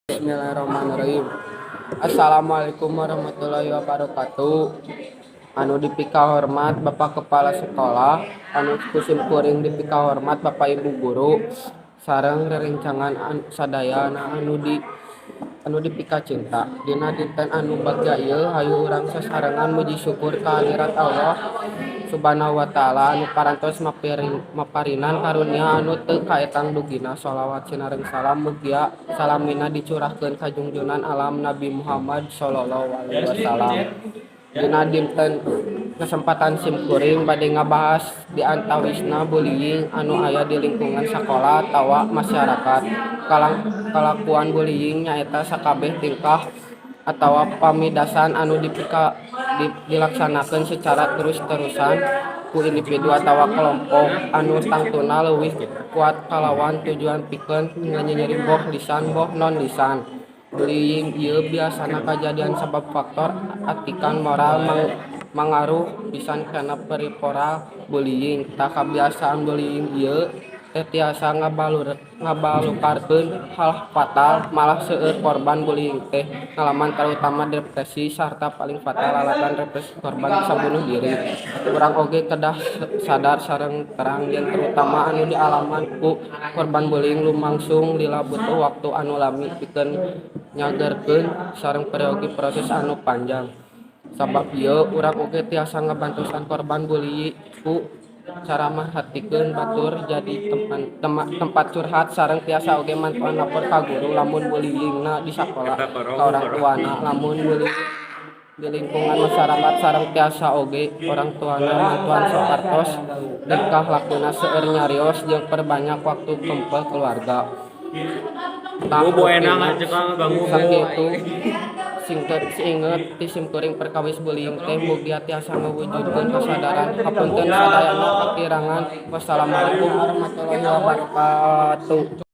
Bismillahirrahmanirrahim. Assalamualaikum warahmatullahi wabarakatuh. Anu dipikahormat Bapak Kepala Sekolah, anu ku simkuring dipikahormat Bapak Ibu guru, sareng rerencangan sadayana anu dipikacinta. Dina dinten anu bagja ieu, hayu urang sasarengan muji syukur kehadirat Allah Subhanahu wa Ta'ala anu parantos maparinan karunia anu teu kaetang dugina. Sholawat sinareng salam mugia salamina dicurahkeun ka junjungan alam, Nabi Muhammad sallallahu alaihi wasallam. Dina dinten kesempatan simkuring bade ngabahas di antawisna bullying anu aya di lingkungan sakola atawa masyarakat. Kalakuan bullying nyaeta sakabeh tingkah atawa pamidasan anu dilaksanakeun secara terus-terusan ku individu atawa kelompok anu tangtuna leuwih kuat kalawan tujuan pikeun nganyenyeri, boh lisan boh non lisan. Bullying ieu biasana kajadian sabab faktor atikan moral mangaruh pisan kana peripheral bullying. Tah, kabiasaan bullying ieu teh tiasa ngabalukarkeun hal fatal, malah seueur korban bullying teh ngalaman tarutama depresi sarta paling fatal lalatan depresi korban bisa bunuh diri. Urang oge kedah sadar sareng terang yen terutama anu dialaman ku korban bullying lumangsung lila, butuh waktu anu lami pikeun nyageurkeun sareng peryogi proses anu panjang. Sabab ieu, urang oge tiasa ngabantosan korban bullying ku cara merhatikeun batur, jadi tempat curhat, sareng tiasa oge mantuan lapor ka guru lamun bullyingna di sakola, ka orang tuana lamun bullying di lingkungan masyarakat, sareng tiasa oge orang tuana mantuan sapertos tingkah lakuna seueur nyarios jeung perbanyak waktu kempel keluarga. Tah, Bu enang buktina aja kang ganggu. Sakitu singkat siinget ti simkuring perkawis bullying teh, mugia tiasa ngawujudkeun kasadaran. Hapunten sadayana kakirangan. Wassalamualaikum warahmatullahi wabarakatuh.